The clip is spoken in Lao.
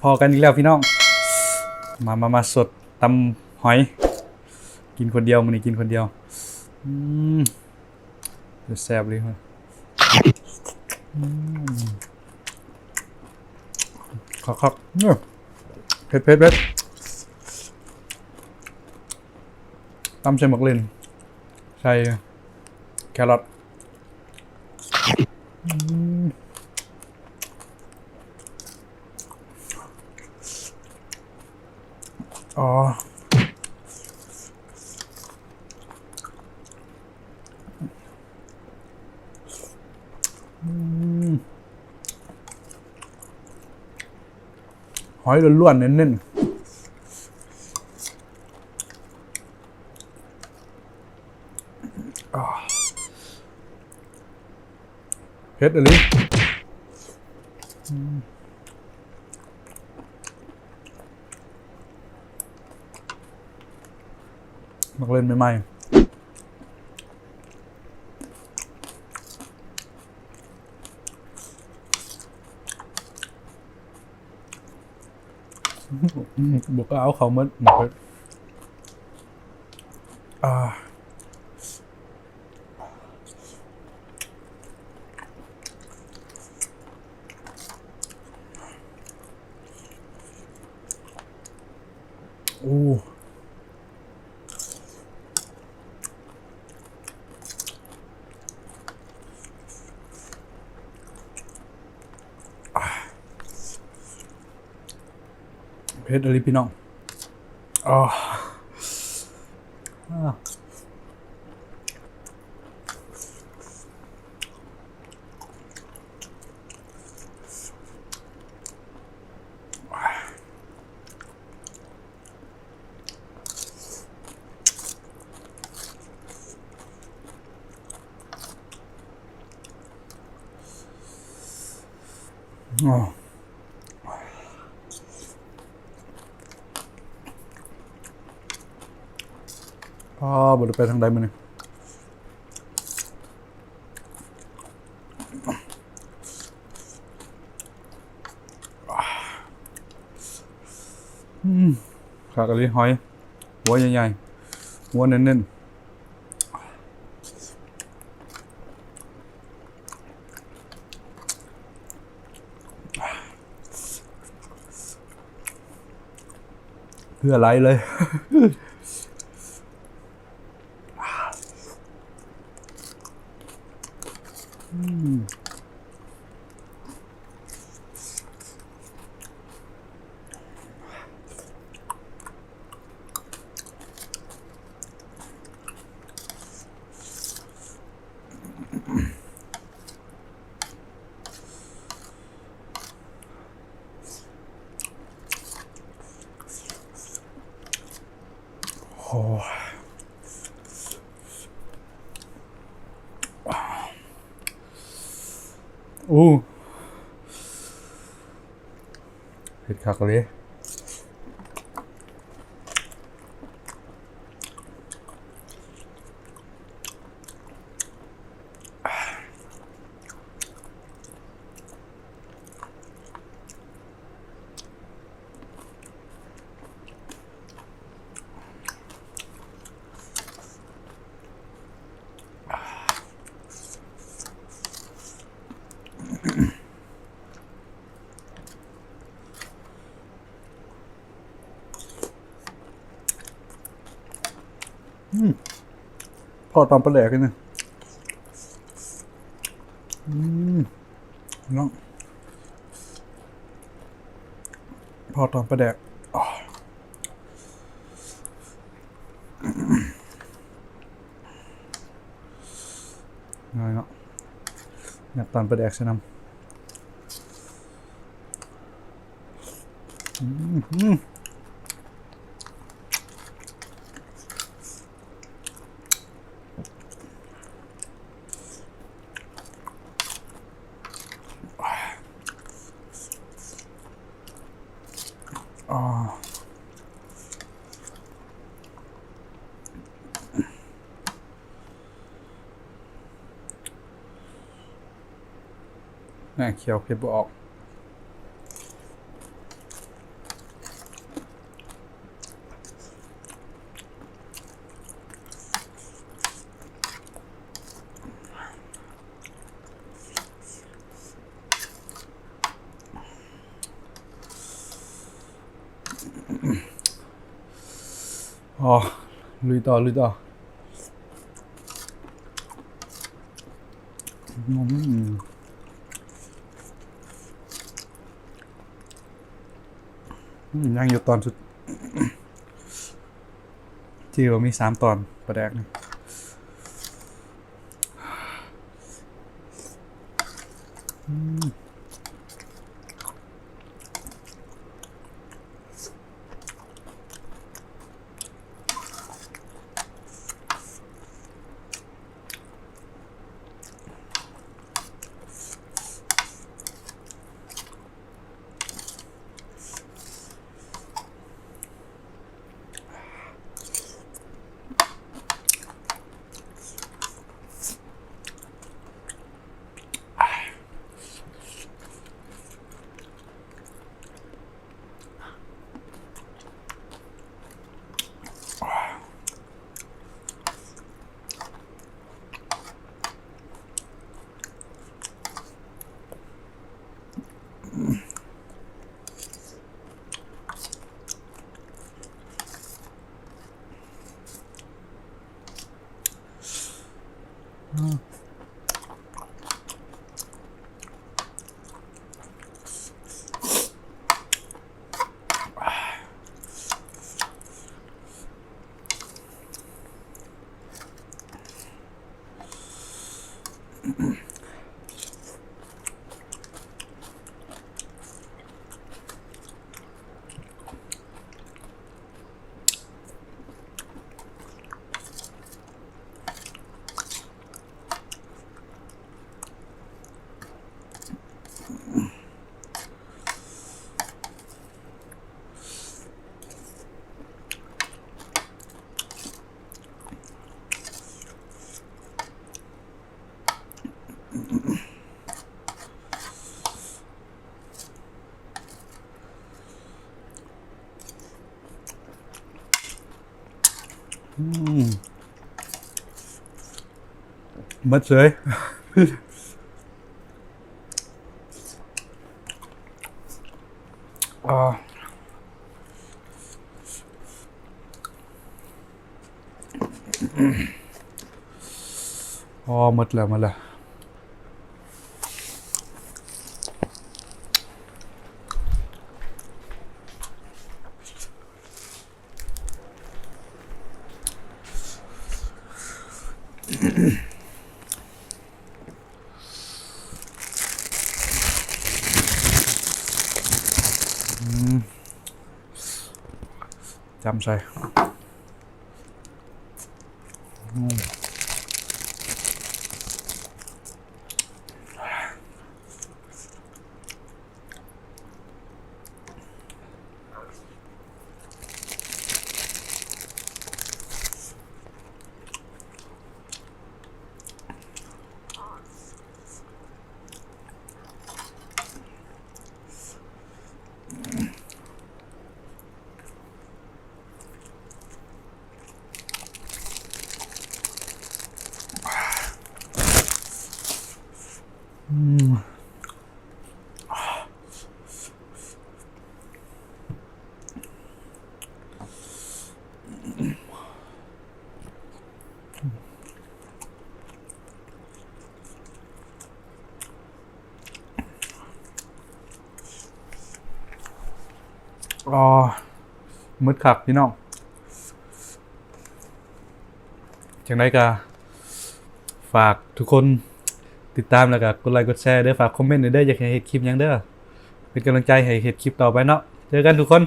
ພໍ້ກັນອີກແລ້ວພີ່ນ້ອງ ມາ ມາ ມາ ສົດຕຳຫອຍ ກິນຄົນດຽວ ມື້ນີ້ກິນຄົນດຽວ ອືມ ແຊບໆເລີຍ ອືມ ຄັກໆ ເອີ ເຜັດໆໆ ຕຳໃສ່ໝາກເລັ່ນ ໃສ່ແຄຣອດ ອືມ ອໍ ອືມ ຫອຍລ້ວນໆ ເນັ້ນໆ ອາ ເຜັດອີ່ຫຼີ ອືມ ໝາກເລັ່ນໃໝ່ໆ. ບໍ່ກ້າເອົາເຂົ້າໝົດ ອາ ໂອ້. ເຜັດອີ່ຫຼີພີ່ນ້ອງ ອໍ ອໍ ອໍ ບໍ່ໄດ້ໄປທາງໃດມື້ນີ້. ອືມ ຄັກອີ່ຫຼີ ຫອຍ ຫົວໃຫຍ່ໆ ຫົວເນັ້ນໆ. ເຫື່ອໄຫຼເລີຍ. ອືມ. ໂອ້ ໂອ້ ເຜັດຄັກເລີຍ. ອືມ ພໍ້ຕຳປາແດກນີ້ ອືມ ເນາະ ພໍ້ຕຳປາແດກ ງ່າຍເນາະ ຍັດຕຳປາແດກໃສ່ນຳ. ອືມ ອາ. ແນ່ ຂຽວເຮັດບໍ່ອອກ. ອໍ ລຸຍຕໍ່ ລຸຍຕໍ່. ອືມ ອືມ ຍັງຢູ່ຕອນສຸດ ທີ່ວ່າມີສາມຕອນ ປາແດກນີ້. ອືມ. ອືມ ໝົດເສຍ. ອາ ອໍ ໝົດແລ້ວ ໝົດແລ້ວ. ອືມ ຈ້ຳໃສ່ ອືມ. ອືມ. ອໍ ໝົດຄັກພີ່ນ້ອງ. ຈັ່ງໃດກໍຝາກທຸກຄົນຕິດຕາມ ແລ້ວກໍກົດໄລກົດແຊເດີ. ຝາກຄອມເມັນເດີ ຢາກໃຫ້ເຮັດຄລິບຫຍັງເດີ ເປັນກຳລັງໃຈໃຫ້ເຮັດຄລິບຕໍ່ໄປເນາະ. ເຈີກັນທຸກຄົນ.